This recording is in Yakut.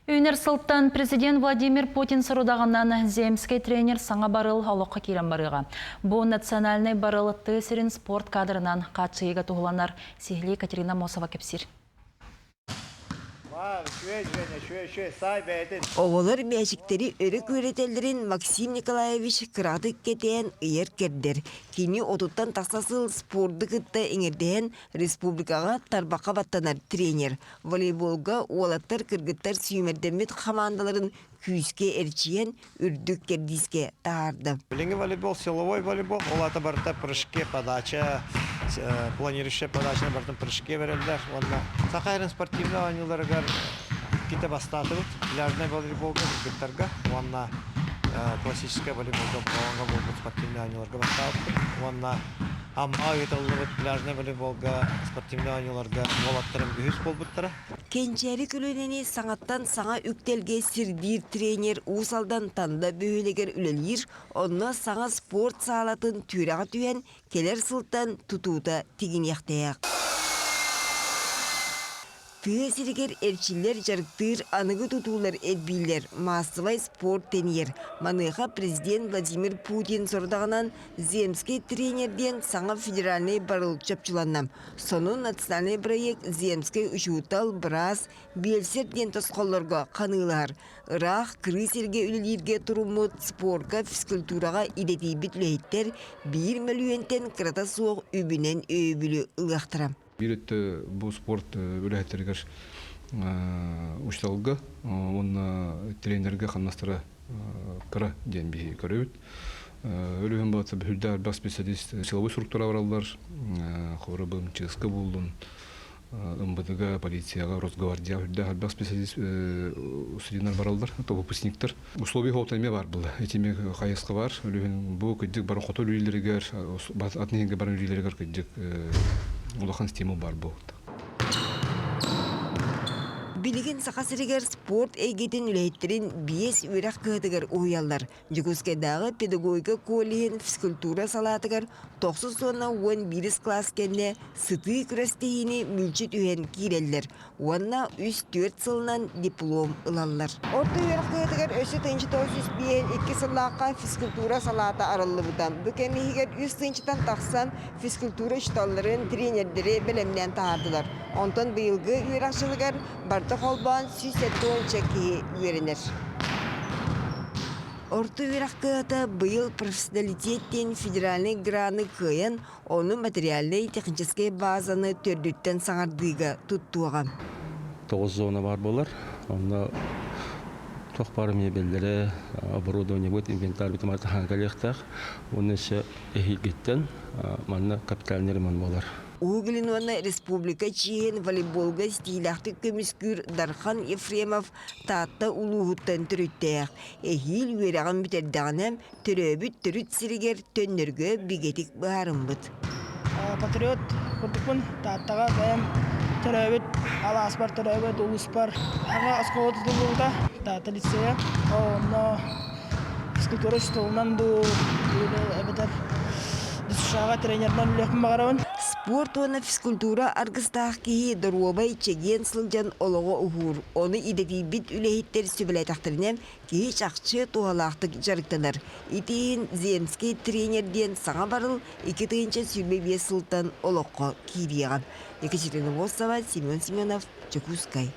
Үүнэр сылтан президент Владимир Путин сорудаҕынан земскэй тренер саҥа барыл олоххо киирэн барыаҕа. Бу национальнай барыл тыа сирин спорт кадрынан хааччыйыыга туһуланар, сиһилии Екатерина Мосова кэпсиир. Оҕолор мээчиктэри өрө күөрэтэллэрин Максим Николаевич кыратык кэтээн ыйар-кэрдэр. Кини отуттан тахса сыл спорду кытта иҥэрдэһэн республикаҕа тарбахха баттанар тренер. Волейболга уолаттар-кыргыттар сүүмэрдэммит хамаандаларын күүскэ эрчийэн үрдүк кэрдиискэ таһаарда. Билиҥҥи волейбол силовой волейбол, ол аата барыта прыжки, подача, планирующая подача барытын прыжки берэллэр. Уонна Саха эрин спортивнай оонньууларыгар иккитэ бастаатыбыт пляжнай волейболга кыргыттарга уонна классическай волейболга Болоҥҥо буолбут спортивнай оонньууларга бастаабыппыт. Уонна Амма ыытыллыбыт пляжнай волейболга спортивнай оонньууларга уолаттарым үһүс буолбуттара. Кэнчээри көлүөнэни саҥаттан саҥа үктэлгэ сирдиир тренер Уус Алдан Танда бөһүөлэгэр үлэлиир, онно саҥа спорт саалатын түөрэҕэ түһэн, кэлэр сылтан тутуута тигиниэхтээх. Тыа сиригэр эрчиллэр дьарыктыыр аныгы тутуулар элбииллэр, маассабай спорт тэнийэр. Маныаха президент Владимир Путин сорудаҕынан «Земский тренер» диэн саҥа федеральнай барыл чопчуланна. Сонун национальный проект «Земскэй учуутал, быраас, биэлсэр» диэн тосхоллорго ханыылаһар. Ыраах кырыы сиргэ үлэлииргэ туруммут спорка, физкультураҕа идэтийбит үлэһиттэр биир мөлүйүөнтэн кырата суох үбүнэн өйөбүлү ылыахтара. Биир өттө бу спорт үлэһиттэригэр учууталга уонна тренергэ хамнастара кыра диэн биһиги көрөбүт. Өлүһүн баата бүһүрдээх элбэх специалист силовой структура бараллар, хоробун чыска буллун, МВДга, полицияга, Росгвардияга үрдээх элбэх специалист студенттар бараллар, то выпускниктар. Условия хота эмиэ бар была. Этими хайысха бар. Өлүһүн бу кыдьык бары хоту үлэлэригэр, атын иһингэ баран үлэлэригэр кыдьык улахан стимул бар буолта. Билигин Саха сиригэр спорт эйгэтин үлэһиттэрин биэс үөрэх кыһатыгар уһуйаллар. Дьокуускайдааҕы педагогика коллеһын физкультура салаатыгар тохсус уонна уон биирис кылаас кэннэ сытыы күрэстэһиини мүлчү түһэн киирэллэр уонна үс-түөрт сылынан диплом ылаллар. Орто үөрэх кыһатыгар өссө тыһыынча тоҕус жүз биэһин икки сыллаахха физкультура салаата арыллыбыта. Бу кэм иһигэр үс тыһыынчаттан тахсан физкультура учууталларын, тренердэри бэлэмнээн таһаардылар. Онтон быйылгы үөрэх дьылыгар барыта холбоон сүүс сэттэ уонча киһи үөрэнэр. Орто үөрэх кыһата быйыл профессионалитет диэн федеральнай граны кыайан, ону материальнай-техническэй базаны төрдүттэн саҥардыыга туттуоҕа. Тоҕус зона баар буолар. Онно туох баар мебеллэрэ, оборудованиебыт, инвентарьбыт таһаан кэлиэхтээх. Уонна өссө эһиилгиттэн манна капитальный ремонт буолар. Уһук Илин уонна республика чиэһин волейболга ситиилээхтик көмүскүүр Дархан Ефремов Таатта улууһуттан төрүттээх. Эһиил үөрэҕин бүтэрдэҕинэ, төрөөбүт төрүт сиригэр төннөргө бигэтик быһаарыммыт. Патриот курдукпун Тааттаҕа бэйэм төрөөбүт алааспар, төрөөбүт улууспар аҕа оскуола тутуллубута Таатта лицейэ. Онно физкультура учууталынан дуу, эбэтэр ДЮСШ-ҕа тренеринэн үлэлиэхпин баҕарабын. Спорт уонна физкультура аргыстаах киһи доруобай, чэгиэн сылдьан олоҕо уһуур. Ону идэтийбит үлэһиттэр сүбэлээтэхтэринэ, киһи чахчы туһалаахтык дьарыктанар. Ити иһин Земский тренер диэн саҥа барыл 2025 сылтан олоххо киириэҕэ. Екатерина Волсова, Семен Семенов, Дьокуускай.